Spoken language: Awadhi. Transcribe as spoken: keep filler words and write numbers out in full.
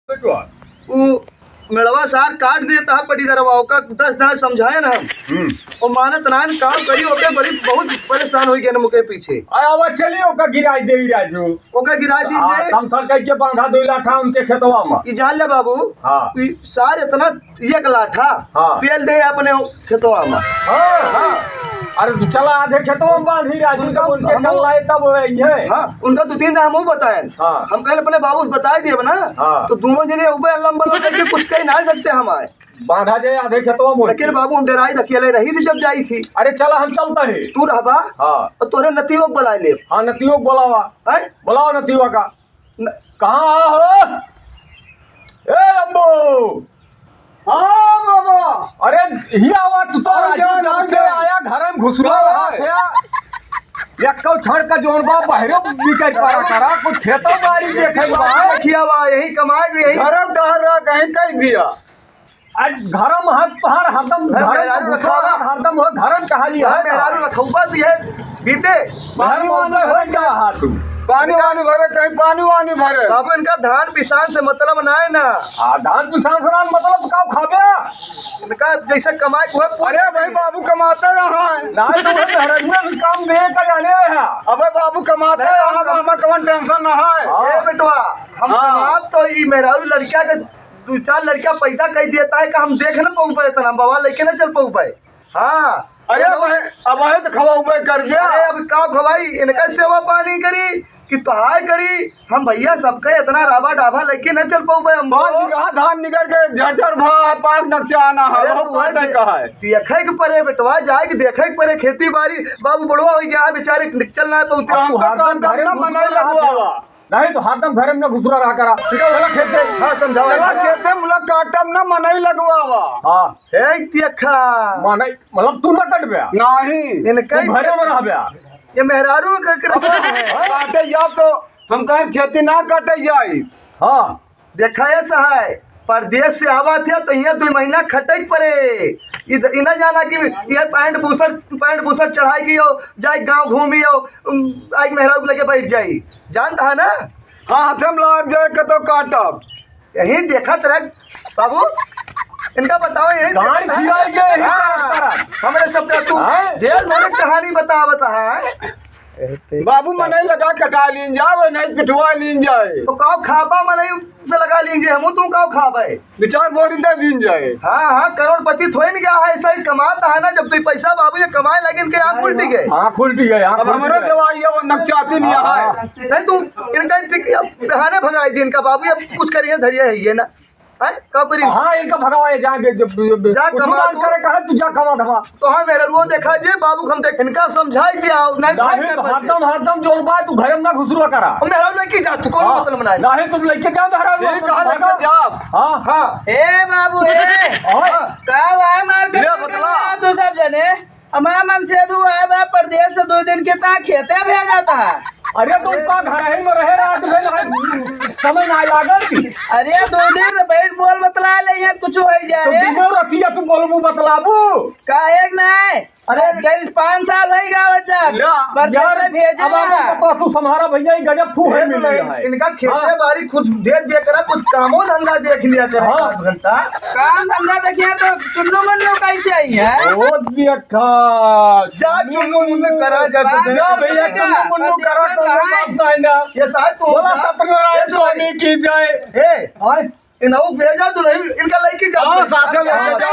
बेटवा। उ मेड़वा सार काट देता है पटीदारवा, ओका दस दाँय समझाए ना हम। हम्म। वो मानत ना है, काम करी, ओके बड़ी बहुत परेशान होइ गए ना मुके पीछे। आय, आवा चली, ओका गिराई देई राजू। ओका गिराई दी हाँ, जे। समथर कह के बांधा दो लाठा उनके खेतवा में। ई जान ले बाबू, हाँ। ई सार इतना एक लाठा हाँ। पेल दे अपने खेतवा में। हाँ। हाँ। अरे चला आधे खेतवा में बांधी राजू, उनका जब उनके हम कल लाए तब वही है। हाँ, उनका दो तीन दाँय हमहू बताएन। हाँ। हम कल अपने बाबू से बताई दिए ना, हाँ। तो दोनों जने उबे लंबा लंबा करके कुछ कह ना सकते हम आए। बांधा जाए आधे खेतवा में। लेकिन बाबू हम डराई अकेले रही थी जब जाई थी। अरे चला हम चलता है। तू रहबा? हाँ। और तोरे नतीबा को बुला ले। हाँ, नतीबा को बुलावा। हैं? बुलाओ नतीबा का। न- कहाँ हो? ए अम्बो! हाँ बाबा। अरे, ही आवा तू तो आ राजू, जा, जब आ से जा। आया घर में घुसुआ हाँ, रहा हाँ। था। या कौ छड़ का जोन बा बहरो बिकर पड़ा करा, कुछ खेतों बाड़ी देखे बा। रखिया बा, यही कमाए भी यही। घर में टहल रहा, कहीं कह दिया। आज घर में हाथ तोहार हरदम घर घर में मेहरारू घुसुआ रखा। रहा, हरदम हो घर में टहली घर है। मेहरारू रखौबा दिए बीते। घर में अंदर हो गया हाथ। पानी वानी भरे, कहीं पानी वानी भरे। बाबू, इनका धान पिसान से मतलब ना है ना। आ, धान पिसान से ना मतलब का खाबे? इनका जैसे कमाई को है, पूरा अरे भाई, बाबू कमाते रहा है। ना तो वो मेहरारू में भी काम दे का जाने रहा। अबे बाबू कमाते नहीं, रहा, बाबू हमें कौन टेंशन ना है। हाँ। ए बेटवा, हम हाँ। कमाब तो ई मेहरारू लड़किया के दो चार लड़किया पैदा कर देता है कि हम देख ना पाऊबे इतना, हम बवाल लेके ना चल पाऊबे। हाँ। अरे अब, अब है तो खवाऊबे कर दे। अरे अब का खवाई, इनका सेवा पानी करी कि तोहार करी? हम भैया सबके इतना राबा डाबा लेके न चल पाऊबे हम। पाँच बीघा धान निकल के झरझर भा है, पाँच नकचा आना है, अरे बहुत तू बात है है, कहा है। देखे के परे बेटवा, जाए के देखे के परे खेती बाड़ी। बाबू बुढ़वा हो गया है बेचारे, निकल ना पाते। अब तू हमका हरदम काम घरे करना में मना घुसुआ लगवा। रहा। नहीं तो हरदम घरे में घुसुआ रहा करा। ठीक है, चला खेते। हाँ, समझावा। चला खेते मुला काटब ना, मनई लगवावा। हाँ। हे तियखा। मनई, मतलब तू ना कटबे? नहीं। इनका तू घरे में रहबे? ये मेहरारू के, के रखा है। काटे जाओ तो हम कहें खेती ना काटे जाई। हाँ। देखा ये सहाय, परदेस से आवा थे तो यहाँ दो महीना खटे के परे। इध-, इना जाना कि ये पैंट बुसट, पैंट बुसट चढ़ाई की हो, जाए गाँव घूमी हो, उम, आए मेहरारू के लगे बैठ जाई। जानता है ना? हाँ, हाथे में लाग जाए के तो काटब। यही देखत रह बाबू, इनका बताओ यही गाड़ी देखत है। खियाई गए, यही हाँ, बात करब। हमरे सबका तू हाँ? जेल भरे कहानी बतावत है। बाबू मनई लगा कटा लीन जाओ, नहीं पिटवा लीन जाए। तो काव खाबा मनई से लगा लीन जाए, हमू तू काव खाबे? विचार बोरी दे दीन जाए। हाँ, हाँ, करोड़पति थोड़ी न गया है, ऐसा ही कमाता है ना, जब तू पैसा बाबू ये कमाए लगे इनके आँख उल्टी गए। आँख उल्टी गए, आँख अब उल्टी हमरो गए। जवाई है, वो नकचाती नहीं हाँ। है। नहीं तू इनका ठीक, अब बहाने भगाई दी इनका बाबू, अब कुछ करिए धरिए है ये ना। हैं? का करी? हाँ, इनका भगावा, ये जा, जब, जब, जब जा कुछ कमा बात तू। करे, कहा तू जा कमा धमा। तो हाँ, मेहरारू देखा जे बाबू, हम देख, इनका समझाई दिया, नहीं नहीं, खाई तो ना हरदम, हरदम जोन बा, तू घर में ना घुसुआ करा। और मेहरारू लेके जा, तू कौन हाँ। मतलब ना है? नहीं, तुम लेके जाओ, मेहरारू ठीक, लेके कहाँ लेके जाओ। जाओ? हाँ। हाँ। ए बाबू, ए। हाँ। का बा मार के ले लेके बतला। बतला तू सब जने? हमार मन से तू आए बा परदेस से दो दिन के ता खेते भेजा था। अरे, तुम का घर ही में रहे, रात भर रहे, समय ना लागल। अरे, दो दिन बैठ बोल बतला ले, यहाँ कुछ हो ही तो जाए। दिनो रतिया तू बोलबू बतलाबू। काहे के नहीं? अरे, कई पाँच साल हो गया बच्चा। या, परदेस यार, से भेजे अब ना। आपको तो तू सम्हारा भैया, ये गजब फूहड़ ये तो मिली नहीं, है। इनका खेते हाँ। बाड़ी कुछ दे दे करा, कुछ कामो धंधा देख लिया करे हाँ। आध घंटा। काम धंधा देखिए तो चुन्नू मुन्नू कैसे आई है? ओ देखा। जा चुन्नू मुन्नू करा, जा बात जा भैया, चुन्नू मुन्नू करा, तो बात नहीं ना। ये साहब तू बोला जा। सत्यनारायण ये स्वामी की जय। ए, आए। इन्हों भेजा तो नहीं, इनका लड़की जा। हाँ, साथ में लेके जा।